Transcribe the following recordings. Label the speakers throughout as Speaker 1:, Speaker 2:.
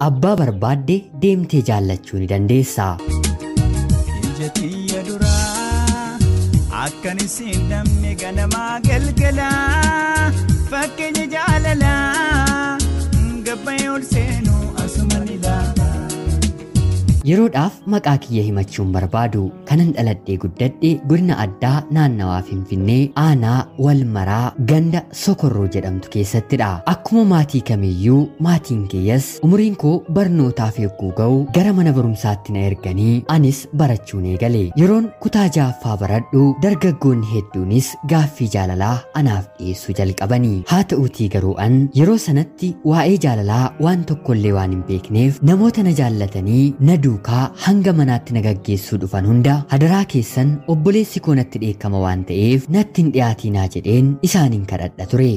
Speaker 1: Abbaa barbaadde deemtee jaallachuu ni dandeessa.
Speaker 2: Ija tiyya duraa akkan isin dhabne ganamaa galgalaa fakkeenya jaalalaa gabbayee ol seenuu asuma ni ilaala.
Speaker 1: Yeroodhaaf maqaa kiyya himachuun barbaadu kanan dhaladhee guddadhe godina addaa naannawaa Finfinnee aanaa Walmaraa ganda Sokorroo jedhamtu keessattidha. Akkuma maatii kamiyyuu maatiin kiyyas umuriin koo barnootaaf eegguu ga'u gara mana barumsaatti na erganii anis barachuun eegale. Yeroon kutaa ja'affaa baradhu dargaggoonni hedduunis gaaffii jaalalaa anaaf dhiyeessuu jalqabanii. Haa ta'uutii garuu an yeroo sanatti waa'ee jaalalaa waan tokkollee waan hin beekneef namoota na jaallatanii na duukaa hanga manaatti na gaggeessuu dhufan hunda hadaraa keessan obboleessi koo natti dheekkama waan ta'eef natti hin dhiyaatinaa jedheen isaaniin kadhadha ture.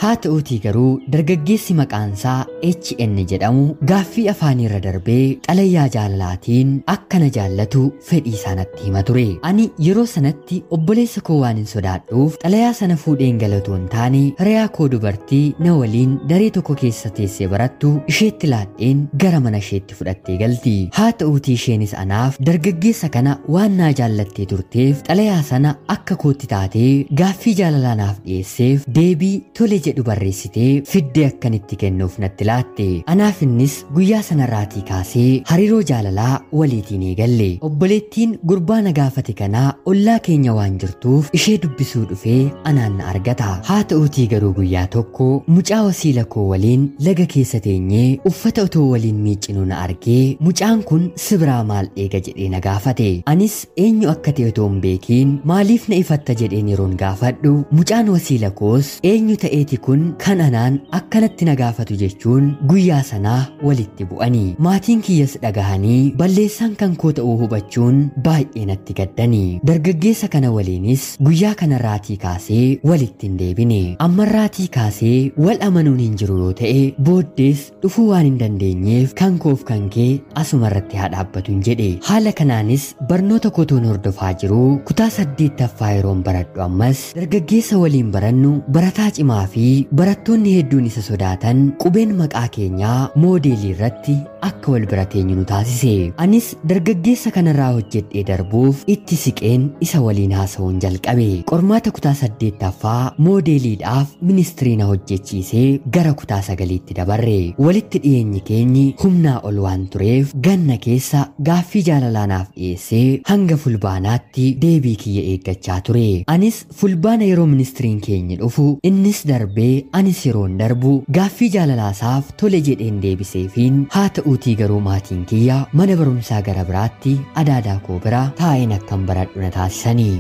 Speaker 1: Haa ta'uutii garuu dargaggeessi maqaansaa HN jedhamu gaaffii afaaniirra darbee xalayaa jaalalaatiin akka na jaallatu fedhii isaa natti hima ture. Ani yeroo sanatti obboleessa koo waan hin sodaadhuuf xalayaa sana fuudheen galatoo hin taane hiriyaa koo dubartii na waliin daree tokko keessa teessee barattu isheetti laadheen gara mana isheetti fudhattee galti. Haa ta'uutii isheenis anaaf dargaggeessa kana waan naa jaallattee turteef xalayaa sana akka kootti taatee gaaffii jaalalaa naaf dhiyeesseef deebii tole jedhu barreessitee fiddee akkan itti kennuuf natti laatte. Anaaf innis guyyaa sanarraatii kaasee hariiroo jaalalaa waliitiin eegalle. Obboleettiin gurbaa na gaafate kanaa ollaa keenya waan jirtuuf ishee dubbisuu dhufee anaan na argata. Haa ta'uutii garuu guyyaa tokko mucaa wasiila koo waliin laga keessa teenyee uffata otoo waliin miicinuu na argee mucaan kun si biraa maal eega jedhee na gaafate. Anis eenyu akka ta'e otoo hin beekiin maaliif na ifatta jedheen yeroon gaafadhu mucaan wasiila koos eenyu ta'eeti kun kan anaan akkanatti na gaafatu jechuun guyyaa sanaa walitti bu'anii. Maatiin kiyyas dhagahanii balleessaan kan koo ta'uu hubachuun baay'ee natti gaddanii. Dargaggeessa kana waliinis guyyaa kanarraatii kaasee walitti hin deebine. Ammarraatii kaasee wal amanuun hin jiru yoo ta'e booddees dhufuu waan hin dandeenyeef kan koof kan kee asumarratti haa dhaabbatu hin jedhe. Haala kanaanis barnoota kootoon hordofaa jiru kutaa 8ffaa yeroon baradhu ammas dargaggeessa waliin barannu barataa cimaa fi barattoonni hedduun isa sodaatan qubeen maqaa keenyaa moodeelii irratti akka wal bira teenyu nu taasise. Anis dargaggeessa kanarraa hojjedhee darbuuf itti siqeen isa waliin haasa'uun jalqabe. Qormaata kutaa 8ffaa moodeeliidhaaf ministirii na hojjechiisee gara kutaa 9tti dabarre. Walitti dhiyeenyi keenyi humnaa ol waan tureef ganna keessa gaaffii jaalalaa naaf dhiyeessee hanga fulbaanaatti deebii kiyya eeggachaa ture. Anis fulbaana yeroo ministiriin keenya dhufu innis darbee anis yeroon darbu gaaffii jaalalaasaaf tole jedheen deebiseefiin haa ta'uutii garuu maatiin kiyya mana barumsaa gara biraatti adaadaa koo bira taa'een akkan baradhu na taasisanii.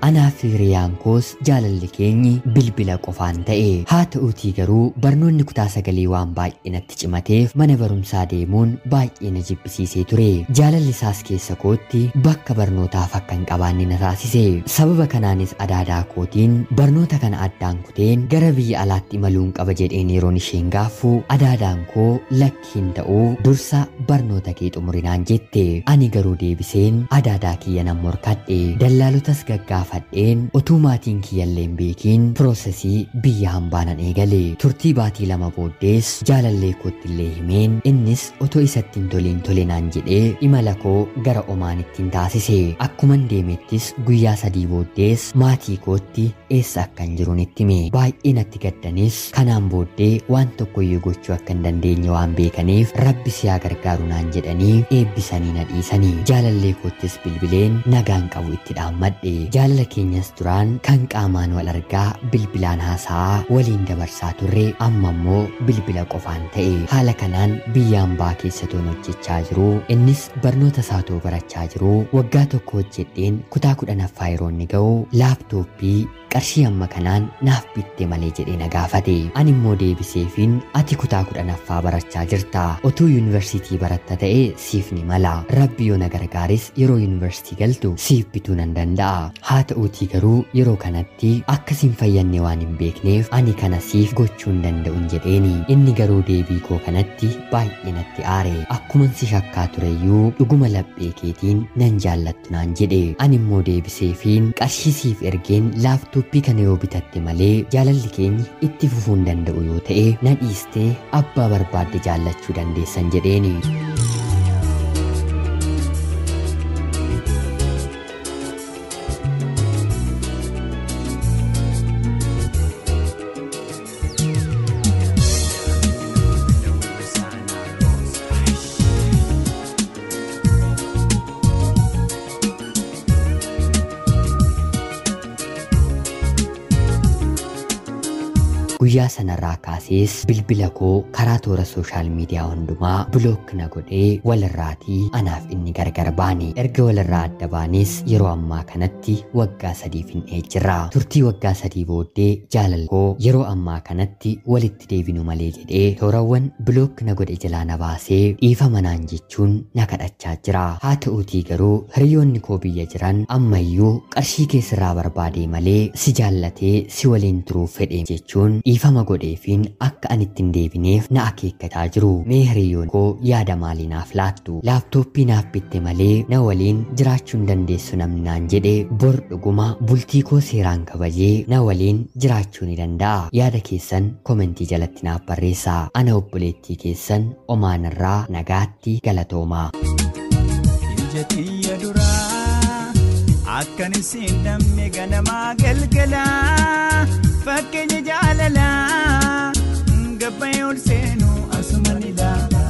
Speaker 1: Anaa fi hiriyaan koos jaalalli keenyi bilbila qofaan ta'e. Haa ta'uutii garuu barnoonni kutaa 9 waan baay'ee natti cimateef mana barumsaa deemuun baay'ee na jibbisiisee ture. Jaalalli isaas keessa kootti bakka barnootaaf akka hin qabaanne na taasise. Sababa kanaanis adaadaa kootiin barnoota kana addaan kuteen gara biyya alaatti imaluun qaba jedheen yeroon isheen gaaffu adaadaan koo lakki hin ta'uu dursa barnoota kee xumurinaan jette. Ani garuu deebiseen adaadaa kiyya nan morkadhe. Dallaalotas gaggaafadheen utuu maatiin kiyyallee hin beekiin piroosesii biyya hambaa nan eegale. Turtii baatii 2 booddees jaalallee koottillee himeen innis otoo isatti hin toliin tole naan jedhee imala koo gara Omaanittiin taasise. Akkuman deemettis guyyaa 3 booddees maatii kootti eessa akkan jiru itti hime. Baay'ee natti gaddanis kanaan booddee waan tokkoyyuu gochuu akka hin dandeenye waan beekaniif rabbi si haa gargaaru naan jedhanii eebbisanii na dhiisanii. Jaalallee koottis bilbileen nagaan qabu itti dhaammadhe. Jaalala keenyas duraan kan qaamaan wal argaa bilbilaan haasa'aa waliin dabarsaa turre amma immoo bilbila qofaan ta'e. Haala kanaan biyya hambaa keessa toon hojjechaa jiru, innis barnoota isaatoo barachaa jiru. Waggaa tokko hojjedheen kutaa 10ffaa yeroo inni ga'u laaptooppii qarshii amma kanaan naaf bitte malee jedhee na gaafate. Ani immoo deebiseefiin ati kutaa 10ffaa barachaa jirta, otuu yuunivarsiitii baratta ta'e siif ni mala, rabbi yoo na gargaares yeroo yuunivarsiitii galtu siif bituu nan danda'a. Haa ta'uutii garuu yeroo kanatti akkasiin fayyanne waan hin beekneef ani kana siif gochuu hin danda'un jedheeni. Inni garuu deebii koo kanatti baay'ee natti aare. Akkuman si shakkaa tureyyuu dhuguma laphee keetiin nan jaallattu naan jedhe. Ani immoo deebiseefiin qarshii siif ergeen laaptooppii kana yoo bitatte malee jaalalli keenya itti fufuu hin danda'u yoo ta'e na dhiistee abbaa barbaadde jaallachuu dandeessan jedheeni. Guyyaa sanarraa kaasees bilbila koo karaa toora sooshaal miidiyaa hundumaa bilook na godhee walirraatii anaaf inni gargar baane. Erga walirraa adda baanes yeroo ammaa kanatti waggaa 3 finnee jirra. Turtii waggaa 3 booddee jaalala koo yeroo ammaa kanatti walitti deebinu malee jedhee toorawwan bilook na godhe jalaa na baasee dhiifama naan jechuun na kadhachaa jira. Haa ta'uutii garuu hiriyoonni koo biyya jiran ammayyuu qarshii keessirraa barbaadee malee si jaallatee si waliin turuuf fedhe jechuun dhiifama godheefiin akka ani ittiin deebineef na akeekkataa jiru. Mee hiriyoon koo yaada maalii naaf laattu? Laaptooppii naaf bitte malee na waliin jiraachuu hin dandeessu namni naan jedhe bor dhuguma bultii koo seeraan kabajee na waliin jiraachuu ni danda'a. Yaada keessan komentii jalatti naaf barreessaa. Ana obboleettii keessan Omaanirraa nagaatti galatoomaa.
Speaker 2: Ija xiyya duraa akkan isin dhabne ganamaa galgalaa fakkeenya jaalalaa gabbayee ol seenuu asuma ni ilaala.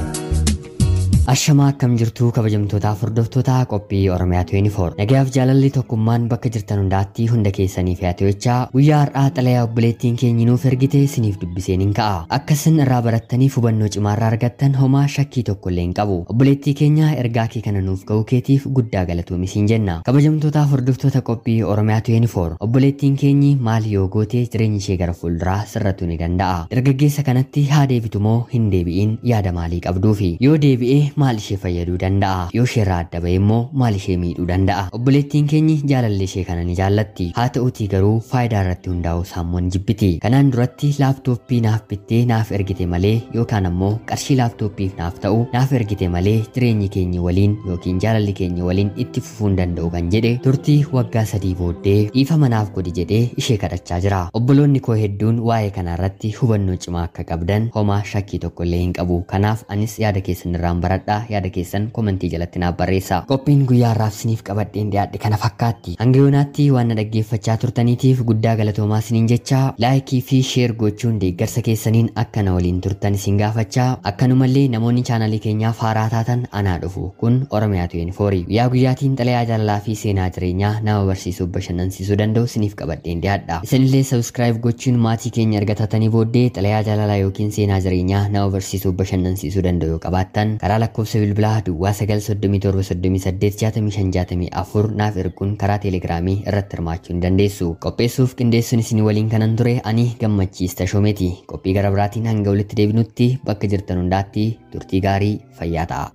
Speaker 1: Ashamaa akkam jirtuu kabajamtootaaf hordoftoota qophii Oromiyaa 24. Nagayaaf jaalalli tokkummaan bakka jirtan hundaatti hunda keessaniif haa ta'u. Guyyaa har'aa xalayaa obboleettiin keenya nuuf ergite isiniif dubbiseen hin ka'a. Akkasin irraa barattaniif hubannoo cimaa irraa argattan homaa shakkii tokko illee hin qabu. Obboleettii keenya ergaa kee kana nuuf ga'uu keetiif guddaa galatoomi siin jenna. Kabajamtootaaf hordoftoota qophii Oromiyaa 24. Obboleettiin keenyi maal yoo goote jireenyi ishee gara fuulduraa sirratuu ni danda'a. Dargaggeessa kanatti haa deebitu moo hin deebi'in yaada maalii qabduufi? Yoo deebi'ee maal ishee fayyaduu danda'a? Yoo isheerraa adda ba'e immoo maal ishee miidhuu danda'a? Obboleettiin keenyi jaalalli ishee kana ni jaallatti. Haa ta'uutii garuu faayidaa irratti hundaa'uu saammoon jibbiti. Kanaan duratti laaptooppii naaf bittee naaf ergite malee yookaan ammoo qarshii laaptooppiif naaf ta'u naaf ergite malee jireenyi keenya waliin yookiin jaalalli keenya waliin itti fufuu hin danda'u kan jedhe turtii waggaa 3 booddee dhiifama naaf godhi jedhee ishee kadhachaa jira. Obboloonni koo hedduun waa'ee kanarratti hubannoo cimaa akka qabdan homaa shakkii tokko illee hin qabu. Kanaaf anis yaada keessan irraan baradha. Yaada keessan komentii jalatti naaf barreessaa. Qophiin guyyaa har'aaf isiniif qabadheen dhiyaadhe kana fakkaatti. Hanga yoonaatti waan na dhaggeeffachaa turtaniitiif guddaa galatoomaa isiniin jecha laayikii fi sheer gochuun deeggarsa keessaniin akka na waliin turtan isin gaafachaa, akkanumallee namoonni chaanalii keenyaaf haaraa taatan anaa dhufu. Kun Oromiyaa 24. Guyyaa guyyaatiin xalayaa jaalalaa fi seenaa jireenyaa nama barsiisuuf bashannansiisuu danda'u isiniif qabadheen dhiyaadha. Isinillee subscribe gochuun maatii keenya argatatanii booddee xalayaa jaalalaa yookiin seenaa jireenyaa nama barsiisuuf bashannansiisuu danda'u yoo qabaattan karaa lakkoofsa bilbilaa duwwaa 937 38 65 64 naaf erguun karaa teelegiraamii irratti hirmaachuu ni dandeessu. Qopheessuuf qindeessuun isin waliin kanan ture ani Gammachiis Tashoomeeti. Qophii gara biraatiin hanga walitti deebinutti bakka jirtan hundaatti turtii gaarii fayyaa ta'a.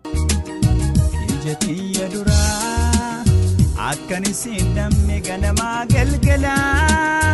Speaker 2: Ija xiyya duraa akkan isin dhabne ganamaa galgalaa.